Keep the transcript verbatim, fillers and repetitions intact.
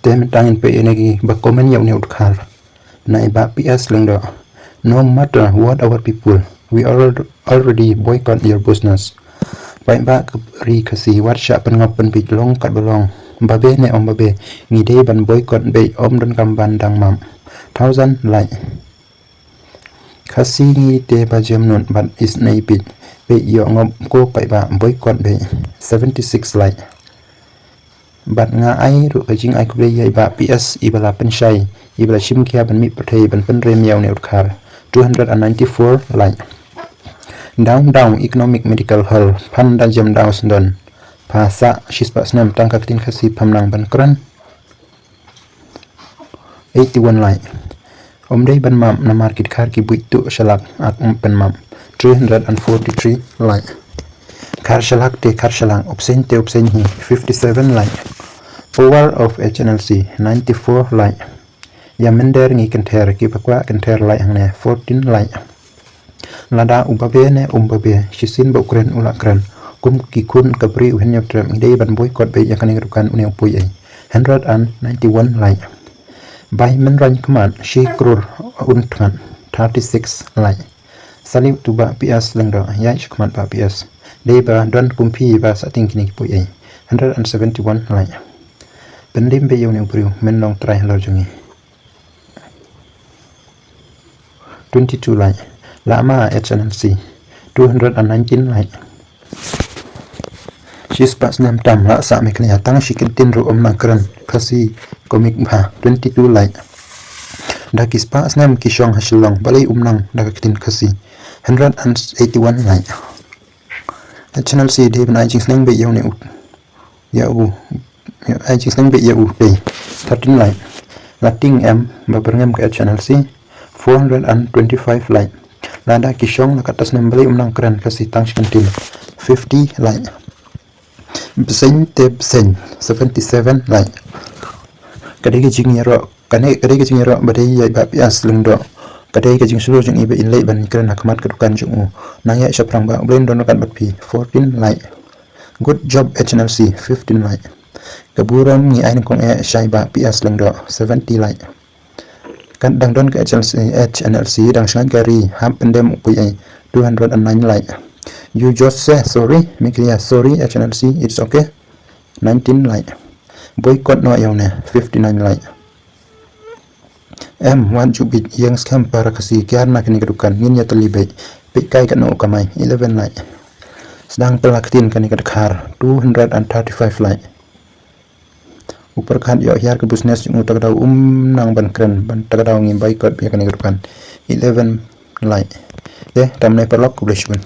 Te mynta ngin peit ïa kine kiba comment ïa une u dkhar. Na i Bah P S Lyngdoh. No matter what our people, we are already boycott your business. Paidbah ka ri Khasi wat shah pynngop pynbiej long katba long. Babe ne ym babe, ngi dei ban boycott beit, ym donkam ban dang map. Thousand like. Khasi ngi te ba jem nud bad isynei beit. Beit ïoh ngop ko paidbah, boycott beit. Seventy six like. Bad nga ai ruh ka jingai khublei ïa i Bah P S iba la pynshai, iba la shim khia ban mih pyrthei ban pynrem ïa une u dkhar. Two hundred and ninety four like. Down down economic medical hall, phan da jem down sdon. Pha sah shispah snem tang ka ktien Khasi pham nang ban kren. Eighty one like. Ym dei ban map namar ki dkhar ki buit tuh shalak, ak ym pynmap. Three hundred and forty three like. Khar shalak te khar shalak, u bseiñ te u bseiñ hi. Fifty seven like. Power of H N L C. Ninety four like. Ïa mynder ngi kynther, kiba kwah kynther like hangne. Fourteen like. Lada u babe ne ym babe, shisien ba u kren u la kren. Kum ki khun ka bri u Hynñiewtrep, ngi dei ban boycott beit ïa kane ka dukan, une u poi ei. Hundred and ninety one like. Bai mynrang khmat shi klur un thngan. Thirty six like. Salute to Bah P S Lyngdoh, ïaid shakhmat Bah P S. Dei ba don kum phi ba sah tieng kine ki poi ei. Hundred and seventy one like. Pyndim beit ïa une u briew, men long trai halor jong ngi. Twenty two like. Lama H N L C. Two hundred and nineteen like. Shispah snem tam la sah Meghalaya, tang shi kyntien ruh ym nang kren Khasi comic bha. Twenty two like. Da ki spah snem ki shong ha Shillong, balei ym nang da ka ktien Khasi. Hundred and eighty one like. H N L C dei ban ai jingsneng beit ïa une u, ïa u, ïa ai jingsneng beit ïa u tei. Thirteen like. La tieng em ba byrngem ka H N L C. Four hundred and twenty five like. Lada ki shong la katta snem, balei ym nang kren Khasi, tang shi kyntien. Fifty like. Bseiñ te bseiñ. Seventy seven like. Ka dei ka jingïaroh, ka dei ka jingïaroh ba dei ïa i Bah P S Lyngdoh. Ka dei ka jingshlur jong i ba in leit ban kren ha khmat ka dukan jong u. Nang ïaid shaphrang Bah, U Blei un don ryngkat bad phi. Fourteen like. Good job H N L C. Fifteen like. Ka burom ngi ai nyngkong eh sha i Bah P S Lyngdoh. Seventy like. Kan dang don ka H N L C, H N L C dang shngain ka ri, hap pyndem u poi ei. Two hundred and nine like. You just say sorry, Meghalaya sorry, H N L C, it's okay. Nineteen like. Boycott noh ïa une. Fifty nine like. Em, wat ju bit ïeng skhem para Khasi, kiar na kane ka dukan, ngin ïatylli beit. Peit kai katno u kamai. Eleven like. Sdang pela ktien kane ka dkhar. Two hundred and thirty five like. U pyrkhat ïoh hiar ka business jong u, ta ka daw um nang ban kren, ban ta ka daw ngi boycott ïa kane ka dukan. Eleven like. Te tam ne paralok, khublei shibun.